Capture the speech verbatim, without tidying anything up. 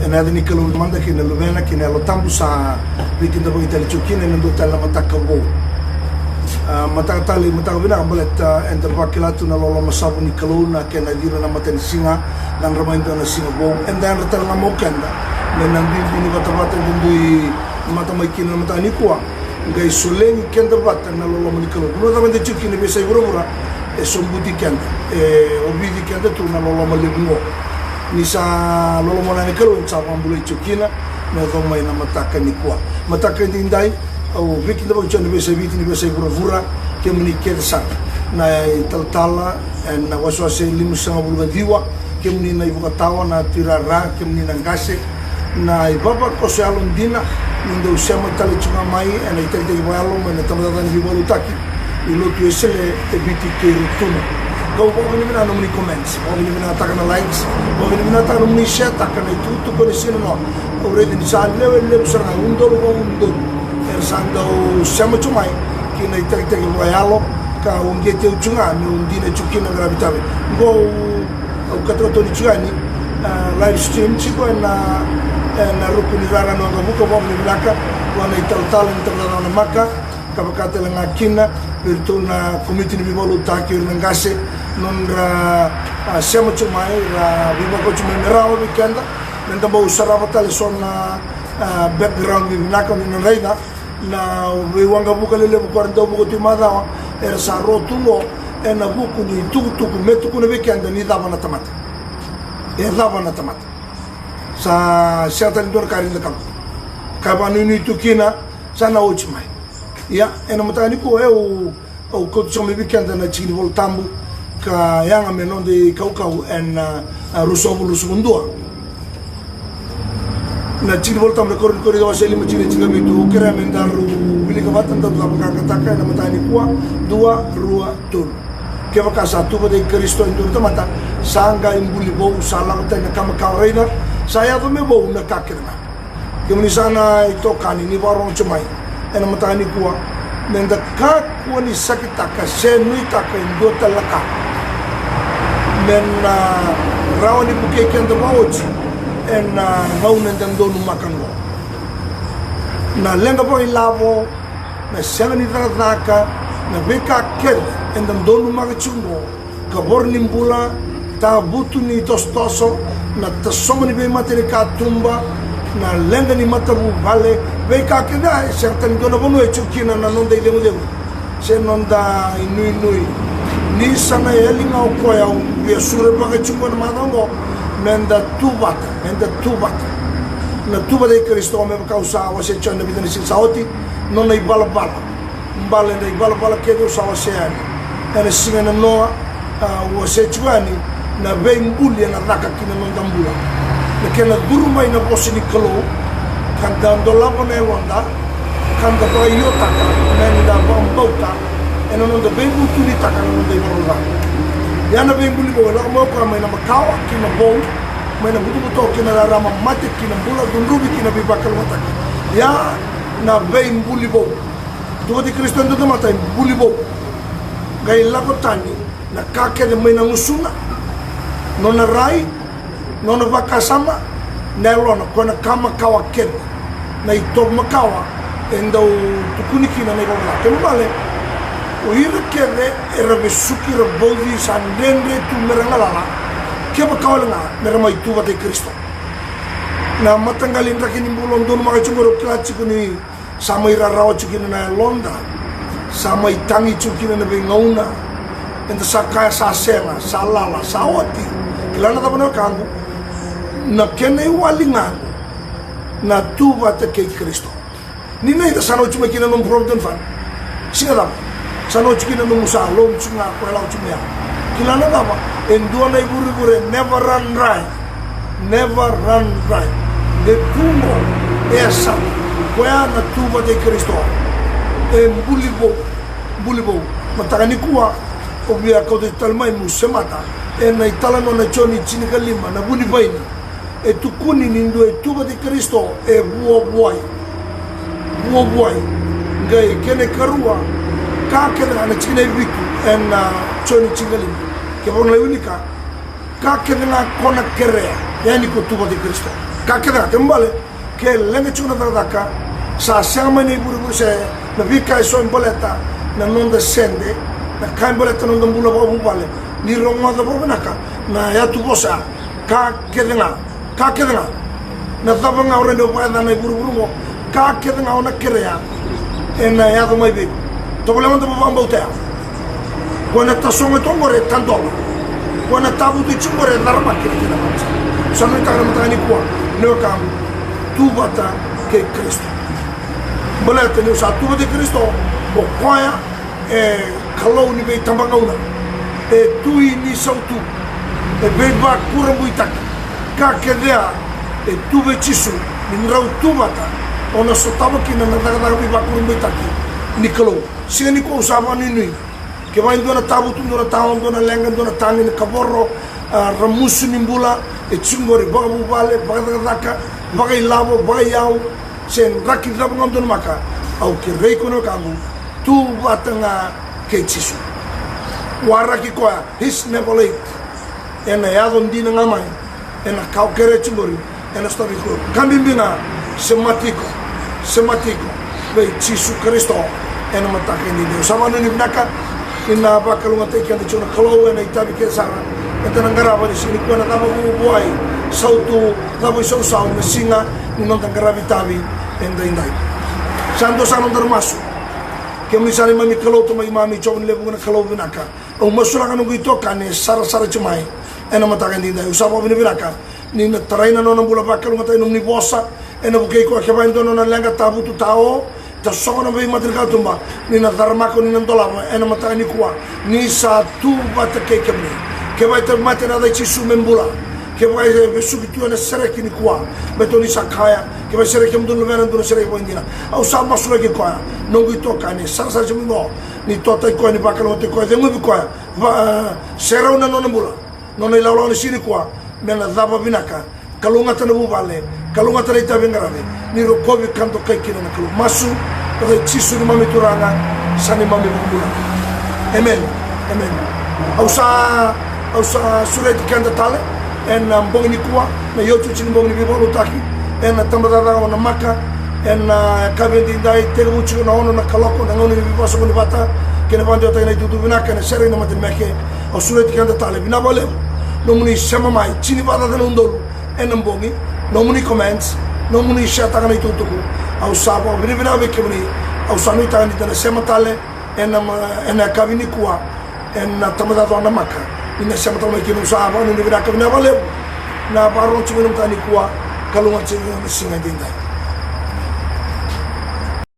Na yaca ni Kalou na Tamada kei na Luvena kei na Yalo Tabu sa veikidavaki tale tiko kina ena dua tale na mataka vou. A, mataka tale, mataka vinaka baleta eda vakila tu na loloma savu ni Kalou, na kena cila na matanisiga, na yadra mai dua na siga vou. Eda yadra tale ga mai o keda me na duidui ni vatavata eda dui mata mai kina na mataka nikua. Qai solegi keda vata na loloma ni Kalou. Vanua cava eda tiko kina, veiyasai vuravura, e sobuti keda, e ovici keda tu na loloma levu oqo. Ni sa loloma na Yalo ni Kalou eda sa vakabulai tiko kina me yaco mai na mataka nikua. Mataka edaidai, au veikidavaki tiko ena veiyasai Viti, ni veiyasai vuravura, kemuni kece sara na italatala ena wasewase limasagavulu ka ciwa, kemuni na ivakatawa, na tuirara, kemuni na qase, na ivavakoso yalodina, ni dau sema tale tiko ga mai ena itakitaki vakayalo mai na tabacakacaka ni veivakalotutaki ni Lotu Wesele e Viti kei Rotuma. Kau vakavinavinaka nomuni comments, vakavinavinakataka na likes, vakavinavinakataka nomuni share-taka na itukutuku ena siga nikua. Au raica ni sa lewe levu sara ga, udolu vakaudolu era sa dau sema tiko mai ki na itakitaki vakayalo, ka uqeti au tiko ga meu dina tiko kina na qaravi tavi. Qo au katokatoni tiko yani, a, live stream tiko ena, ena ruku ni rara na waqavuka. Vakavinavinaka vua na italatala ni tabacakacaka na maka, ka vaka tale ga kina vei iratou na komiti ni veivakalotutaki, o ira na qase, nodra, a, sema tiko mai, ra veivakaoti mai me rawa vei keda meda bau sarava tale so na, a, background veivinaka ni na raica na veiwaqavuka lelevu ko era dau vuka tu i macawa, era sa ro tu qo ena vuku ni tukutuku me tukuna vei keda ni cava na tamata. E cava na tamata. Sa sega tale ni dua na ka eda cakava. Ka vakanuinui tu kina, sa na oti mai. Ia, ena mataka nikua, au, au kauta tiko mai vei keda na tiki ni Vola Tabu ka yaga me noda ikaukau ena, a, a, ruasagavulu ruasagavulu ka dua. Na tiki ni Vola Tabu na Kori-, Korinica wase lima, tikina tinikavitu. Au kerea me daru wilika vata, daru cakacakataka ena mataka nikua. Dua, rua, tolu. Kevaka sa tu vata kei Karisito e dua na tamata, sa qai buli vou, sa lako tani na ka makawa. Raica, sa yaco me vou na ka kece ga. Kemuni sa na itokani ni vakarorogo tiko mai ena mataka nikua, meda kakua ni sakitaka se nuitaka e dua tale na ka me na rawa ni vukei keda vakaoti ena gauna eda donumaka oqo. Na leqa vakailavo, na sega ni cakacaka, na veika kece eda donumaka tiko oqo, kavoro ni bula, tavutu ni tosotoso, na tasoma ni veimatanikatuba, na leqa ni matavuvale, veika kece ya e sega tale ni dua na vanua e tiko kina na noda icegucegu se noda inuinui. Ni sa na yali ga o koya au via surevaka tiko na macawa oqo, meda tu vata, meda tu vata. Na tu vata kei Karisito, me vaka au sa wasea tiko ena vica na siga sa oti, nona ivalavala. Baleta na ivalavala kece au sa wasea yani ena siga nanoa, a, au wasea tiko yani na veibuli ena caka ki na noda bula. Na kena curu mai na vosa ni Kalou, ka da dolava na yaloda, ka da vakaiotaka, me da vakabauta ena noda veivutunitaka na noda ivalavala ca. Ia na veibuli vou e lako mai o koya mai na makawa ki na vou, mai na butobuto ki na rarama, mate ki na bula, cudruvi ki na veivakalougatataki. Ia na veibuli vou. Tu vata kei Karisito e dua na tamata e buli vou. Qai lako tani na ka kece mai na gusuna, nona rai, nona vakasama, na yalona, ko na ka makawa kece. Na itovo makawa e dau tukuni kina na ivalavala ca. Kena ibalebale, o ira kece era vesuki, ra vauci, sa dredre tu mera galala, kevaka wale ga mera mai tu vata kei Karisito. Na mataqali draki ni bula o donumaka tiko qori, o kila tiko ni sa mai rarawa tiko kina na yaloda, sa mai tagi tiko kina na veigauna, eda sa kaya sa sega, sa lala, sa oti. Kila na cava na wekaqu? Na kena iwali ga na tu vata kei Karisito. Ni na ita sa na oti mai kina nomu problem twenty-five. Siga cava? Sa na oti kina nomu sa loan tiko ga, koya lako tiko mai ya. Kila na cava? E dua na ivurevure, never run dry. Never run dry. E tu qo, e yasana. Koya na tu vata kei Karisito. E buli vou, buli vou. Mataka nikua, au via kauta tale mai meu semata ena italanoa na Joni tinikalima, na vunivaini. E tukuni ni dua e tu vata kei Karisito e vuavuai. Vuavuai. Qai kena ikarua, ka kece ga, na tikina e vitu ena Joni tinikalima. Kevaka o na lai wilika, ka kece ga ko na kerea, yani ko tu vata kei Karisito. Ka kece ga, kena ibalebale, ke leqa tiko na cakacaka, sa sega mai na ivurevure se na veika eso e baleta na noda sede, na ka e baleta na noda bula vakavuvale. Ni rogoca vakavinaka na yatuvosa ya. Ka kece ga, ka kece ga. Na cava ga o rawa ni o vakayacana e vuravura oqo, ka kece ga o na kerea ena yaco mai vei iko. Tovolea mada mo vakabauta ya. Ko na tasogo tu oqori e tadola. Ko na tavutu tiko oqori e caramaki ena kena vakasa. Sa nuitaka na mataka nikua, na wekaqu, tu vata kei Karisito. Baleta ni o sa tu vata kei Karisito, o koya e Kalou ni veitabagauna, e Tui ni sautu, e veivakurabuitaki. Ka kece ya e tu vei Jisu, ni drau tu vata, o na sotava kina na cakacaka veivakurabuitaki ni Kalou. Siga nikua au sa vakanuinui, kevaka e dua na tavutu, dua na tawa, dua na leqa, dua na tagi, na kavoro, a, ramusu ni bula e tiko oqori, vakavuvale, vakacakacaka, vakailavo, vakaiyau, se draki cava ga o donumaka, au kerei iko na wekaqu, tu vata ga kei Jisu. Waraki koya, he's never late. Ena yaco dina ga mai, ena ka o kerea tiko oqori, ena sotavi iko. Ka bibi ga, semati iko, semati iko vei Jisu Karisito ena mataka edaidai. Au sa vakanuinui vinaka ni na vakalougatataki keda tiko na Kalou ena itavi kece sara eda na qarava ni siga nikua, na cava vuavuai, sautu, cava isausau, na siga ni noda qaravi itavi edaidai. Sa dua sara na noda masu. Kemuni sa neimami Kalou, Tamai keimami, Jiova ni lewe vuqa na Kalou vinaka. Au masulaka noqu itokani e sarasara tiko mai ena mataka edaidai. Au sa vakavinavinaka ni na tarai na nona bula, vakalougatataki nomuni vosa ena vukei koya. Kevaka e dua na nona leqa, tavutu, tao, tasogo na veimatanikalatuba, ni na caramaka, ni na dolava ena mataka nikua, ni sa tu vata kei kemuni. Kevaka e tauvimate, ena yaca i Jisu me bula. Kevaka e vesuki tu, ena sereki nikua. Baleta ni sa kaya, kevaka e sereki kemudou na luvena, dou na sereki vakaidina. Au sa masulaki koya, noqu itokani e sarasara tiko mai oqo, ni totaki koya, ni vakalougatataki koya, ceguvi koya. Va, e, serau na nona bula, nona ilawalawa ni siga nikua, me na cava vinaka, kalougata na vuvale, kalougata na itavi e qaravi, ni rokovi ka dokai kina na Kalou. Masu, vata kei Jisu neimami Turaga, sa neimami iVakabula. Emeni. Emeni. Au sa, au sa sureti keda tale ena bogi nikua, na iotioti ni bogi ni veivakalotutaki ena tabacakacaka o Namaka ena yakavi edaidai, tekivu tiko na ono na kaloko, na gauna ni veivakasoqoni vata kei na vakadewataki na itukutuku vinaka ena sere i Namatanimae. Au sureti keda tale, vinaka vakalevu nomuni sema mai, tini vakacaca na udolu ena bogi, nomuni comments, nomuni share-taka na itukutuku. Au sa vakavinavinaka vei kemuni. Au sa nuitaka ni da na sema tale ena ma-, ena yakavi nikua ena tabacakacaka o Namaka. Ni na sema tale mai kina, au sa vakanuinui vinaka, vinaka vakalevu na vakarorogo tiko mai ena mataka nikua. Kalougata tiko na siga edaidai.